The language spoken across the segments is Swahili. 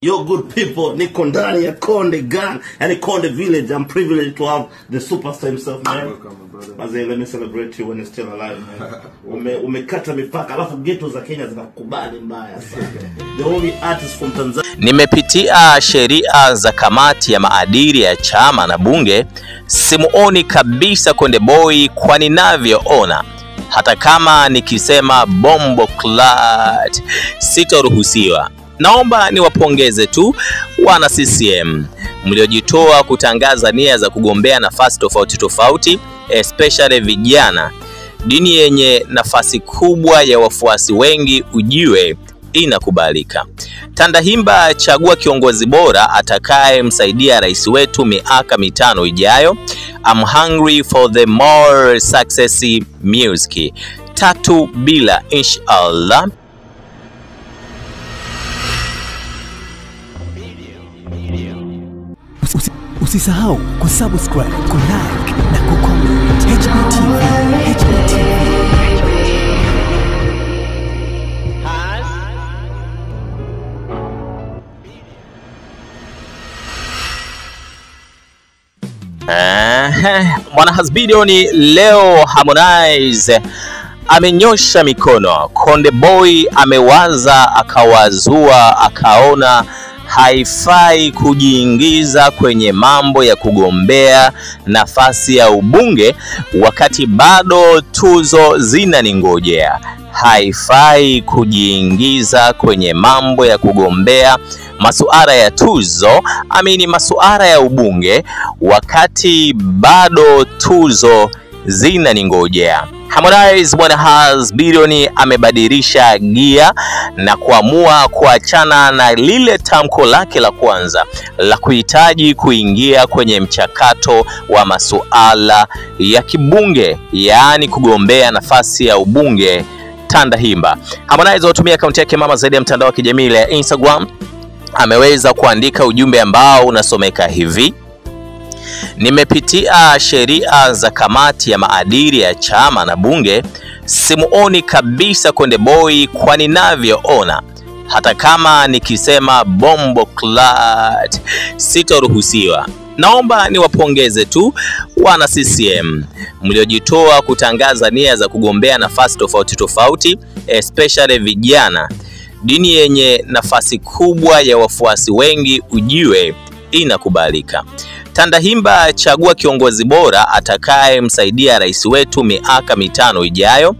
Yo good people, niko ndani ya Konde Gang, yani Konde Village. I'm privileged to have the superstar himself, man. Welcome, my brother. Mazee, let me celebrate you when you're still alive, man. Umekata mipaka, alafu ghetto za Kenya zinakukubali mbaya sana. The only artist from Tanzania. Nimepitia sheria za kamati ya maadili ya chama na bunge, simuoni kabisa Konde Boy kwa ninavyoona. Hata kama nikisema bombo clat sitoruhusiwa. Naomba niwapongeze tu wana CCM mliojitoa kutangaza nia za kugombea nafasi tofauti tofauti, especially vijana. Dini yenye nafasi kubwa ya wafuasi wengi ujue inakubalika. Tandahimba, chagua kiongozi bora atakayemsaidia rais wetu miaka 5 ijayo. I'm hungry for the more success music. 3-0 inshallah. Usisahau kusubscribe, kulike na kucomment. HBTV, HBTV. Mwana Hasbillion leo Harmonize amenyosha mikono. Konde Boy amewaza, akawazua, akaona haifai kujiingiza kwenye mambo ya kugombea nafasi ya ubunge wakati bado tuzo zinaningojea. Haifai kujiingiza kwenye mambo ya kugombea masuala ya tuzo, amini masuala ya ubunge wakati bado tuzo zinaningojea. Harmonize bwana Hasbillion amebadilisha gia na kuamua kuachana na lile tamko lake la kwanza la kuhitaji kuingia kwenye mchakato wa masuala ya kibunge, yaani kugombea nafasi ya ubunge Tandahimba. Harmonize hutumia akaunti yake mama zaidi ya mtandao wa kijamii ya Instagram ameweza kuandika ujumbe ambao unasomeka hivi: nimepitia sheria za kamati ya maadili ya chama na bunge, simuoni kabisa Konde Boy kwa ninavyoona. Hata kama nikisema bombo clat sitoruhusiwa. Naomba niwapongeze tu wana CCM mliojitoa kutangaza nia za kugombea nafasi tofauti tofauti, especially vijana. Dini yenye nafasi kubwa ya wafuasi wengi ujue inakubalika. Tandahimba, chagua kiongozi bora atakayemsaidia rais wetu miaka 5 ijayo.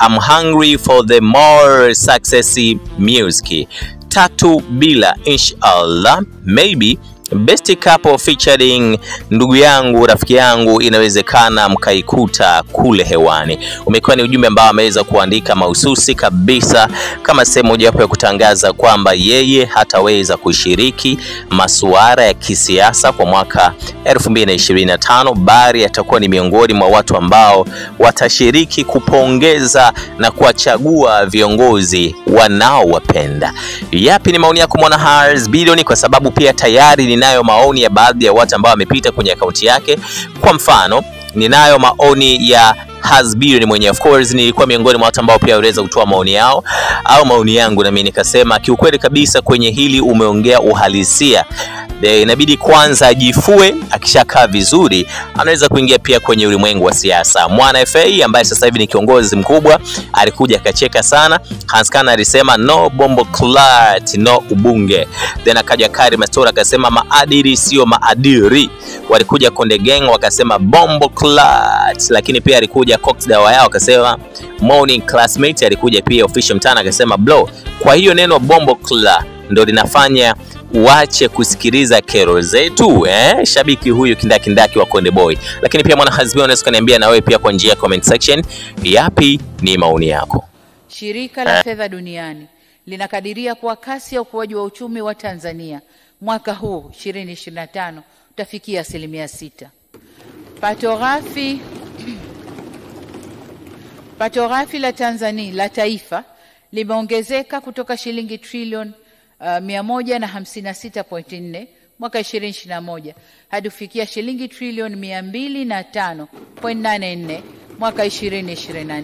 I'm hungry for the more success music. 3-0 inshallah. Maybe best couple featuring ndugu yangu, rafiki yangu, inawezekana mkaikuta kule hewani. Umekuwa ni ujumbe ambao ameweza kuandika mahususi kabisa kama sehemu mojawapo ya kutangaza kwamba yeye hataweza kushiriki masuala ya kisiasa kwa mwaka 2025, bali atakuwa ni miongoni mwa watu ambao watashiriki kupongeza na kuwachagua viongozi wanaowapenda. Yapi ni maoni yako mwana Hasbillion? Kwa sababu pia tayari ninayo maoni ya baadhi ya watu ambao wamepita kwenye akaunti yake. Kwa mfano, ninayo maoni ya Hasbillion mwenye, of course nilikuwa miongoni mwa watu ambao pia waliweza kutoa maoni yao au maoni yangu, na mimi nikasema kiukweli kabisa kwenye hili umeongea uhalisia. Inabidi kwanza ajifue, akishakaa vizuri anaweza kuingia pia kwenye ulimwengu wa siasa. Mwana FA ambaye sasa hivi ni kiongozi mkubwa alikuja akacheka sana. Hanskana alisema no bombo clat, no ubunge. Then akaja Kari Mastora akasema maadili sio maadili. Walikuja Konde Gang wakasema bombo clat, lakini pia alikuja Cox dawa yao akasema morning classmate, alikuja pia official mtana akasema blow. Kwa hiyo neno bombo clat ndo linafanya uache kusikiliza kero zetu, shabiki huyu kindakindaki wa Konde Boy. Lakini pia mwana Hasbillion, unaweza kuniambia na wewe pia kwa njia ya comment section, yapi ni maoni yako? Shirika la Fedha Duniani linakadiria kuwa kasi ya ukuaji wa uchumi wa Tanzania mwaka huu 2025 utafikia 6%. Pato ghafi la Tanzania la taifa limeongezeka kutoka shilingi trilioni 156.4 mwaka 2021 hadi kufikia shilingi trilioni 205.84 mwaka 2024.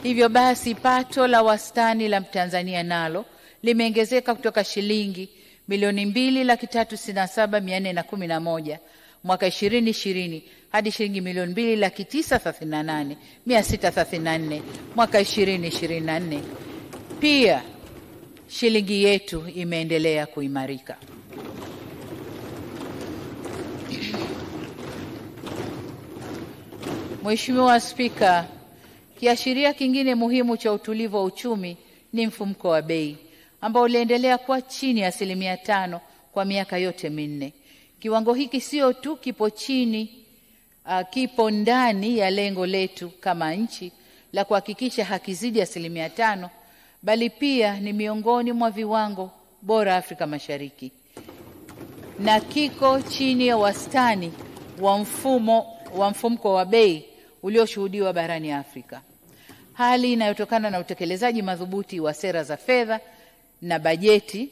Hivyo basi pato la wastani la Mtanzania nalo limeongezeka kutoka shilingi milioni 2,367,411 mwaka 2020 hadi shilingi milioni 2,938,634 mwaka 2024. Pia shilingi yetu imeendelea kuimarika. Mheshimiwa Spika, kiashiria kingine muhimu cha utulivu wa uchumi ni mfumuko wa bei ambao uliendelea kuwa chini ya 5% kwa miaka yote minne. Kiwango hiki sio tu kipo chini, kipo ndani ya lengo letu kama nchi la kuhakikisha hakizidi 5%, bali pia ni miongoni mwa viwango bora Afrika Mashariki na kiko chini ya wastani wa mfumuko wa bei ulioshuhudiwa barani Afrika, hali inayotokana na utekelezaji madhubuti wa sera za fedha na bajeti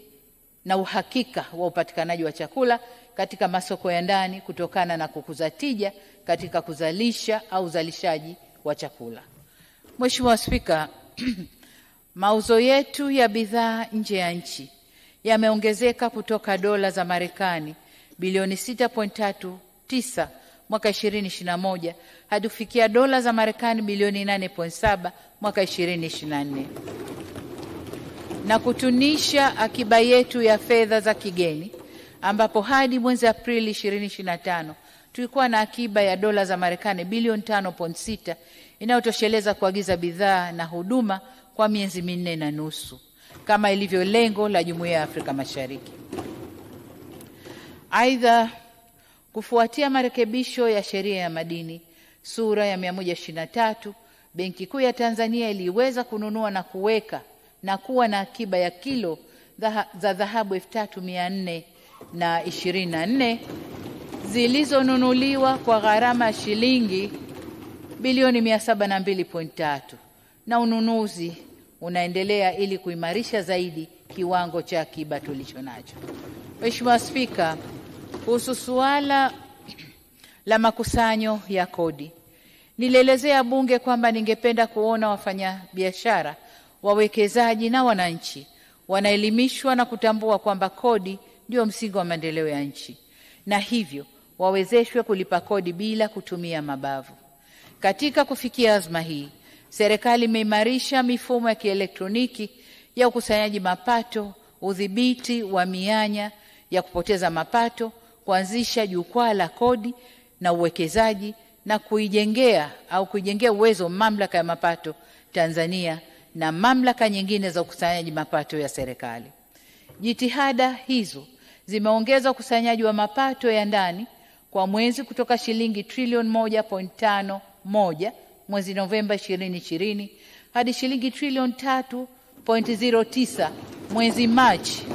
na uhakika wa upatikanaji wa chakula katika masoko ya ndani kutokana na kukuza tija katika kuzalisha au uzalishaji wa chakula. Mheshimiwa Spika, mauzo yetu ya bidhaa nje ya nchi yameongezeka kutoka dola za Marekani bilioni 6.39 mwaka 2021 hadi kufikia dola za Marekani bilioni 8.7 mwaka 2024, na kutunisha akiba yetu ya fedha za kigeni, ambapo hadi mwezi Aprili 2025 tulikuwa na akiba ya dola za Marekani bilioni 5.6 inayotosheleza kuagiza bidhaa na huduma kwa miezi 4.5 kama ilivyo lengo la Jumuiya ya Afrika Mashariki. Aidha, kufuatia marekebisho ya sheria ya madini sura ya 123, Benki Kuu ya Tanzania iliweza kununua na kuweka na kuwa na akiba ya kilo za dhahabu 3424 zilizonunuliwa kwa gharama ya shilingi bilioni 702.3, na ununuzi unaendelea ili kuimarisha zaidi kiwango cha akiba tulichonacho. Mheshimiwa Spika, kuhusu suala la makusanyo ya kodi, nilielezea Bunge kwamba ningependa kuona wafanyabiashara, wawekezaji na wananchi wanaelimishwa na kutambua kwamba kodi ndio msingi wa maendeleo ya nchi, na hivyo wawezeshwe kulipa kodi bila kutumia mabavu. Katika kufikia azma hii, serikali imeimarisha mifumo ya kielektroniki ya ukusanyaji mapato, udhibiti wa mianya ya kupoteza mapato, kuanzisha jukwaa la kodi na uwekezaji, na kuijengea uwezo mamlaka ya mapato Tanzania na mamlaka nyingine za ukusanyaji mapato ya serikali. Jitihada hizo zimeongeza ukusanyaji wa mapato ya ndani kwa mwezi kutoka shilingi trilioni 1.51 mwezi Novemba 2020 hadi shilingi trilioni 3.09 mwezi Machi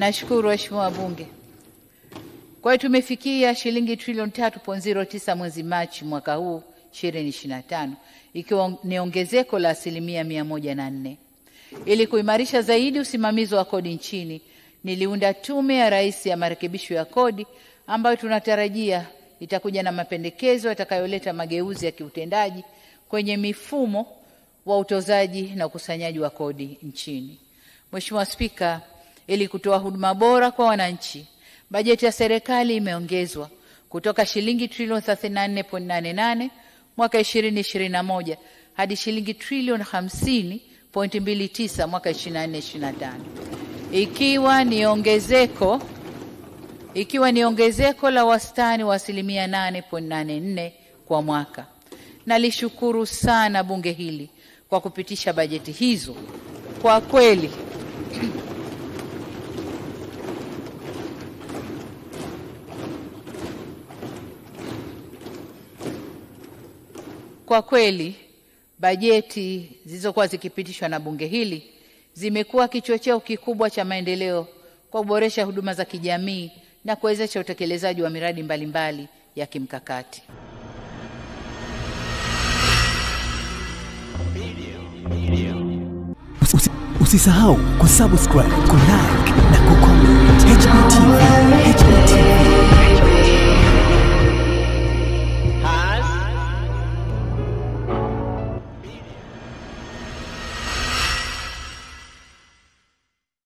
Nashukuru waheshimiwa wabunge. Kwa hiyo tumefikia shilingi trilioni 3.09 mwezi Machi mwaka huu 2025, ikiwa ni ongezeko la 104%. Ili kuimarisha zaidi usimamizi wa kodi nchini, niliunda tume ya Rais ya marekebisho ya kodi ambayo tunatarajia itakuja na mapendekezo yatakayoleta mageuzi ya kiutendaji kwenye mifumo wa utozaji na ukusanyaji wa kodi nchini. Mheshimiwa Spika, ili kutoa huduma bora kwa wananchi, bajeti ya serikali imeongezwa kutoka shilingi trilioni 34.88 mwaka 2021 hadi shilingi trilioni 50.29 mwaka 24/25, ikiwa ni ongezeko la wastani wa 8.84% kwa mwaka. Nalishukuru sana bunge hili kwa kupitisha bajeti hizo. Kwa kweli bajeti zilizokuwa zikipitishwa na bunge hili zimekuwa kichocheo kikubwa cha maendeleo kwa kuboresha huduma za kijamii na kuwezesha utekelezaji wa miradi mbalimbali ya kimkakati. Usisahau kusubscribe, kulike na kucomment. HBTV.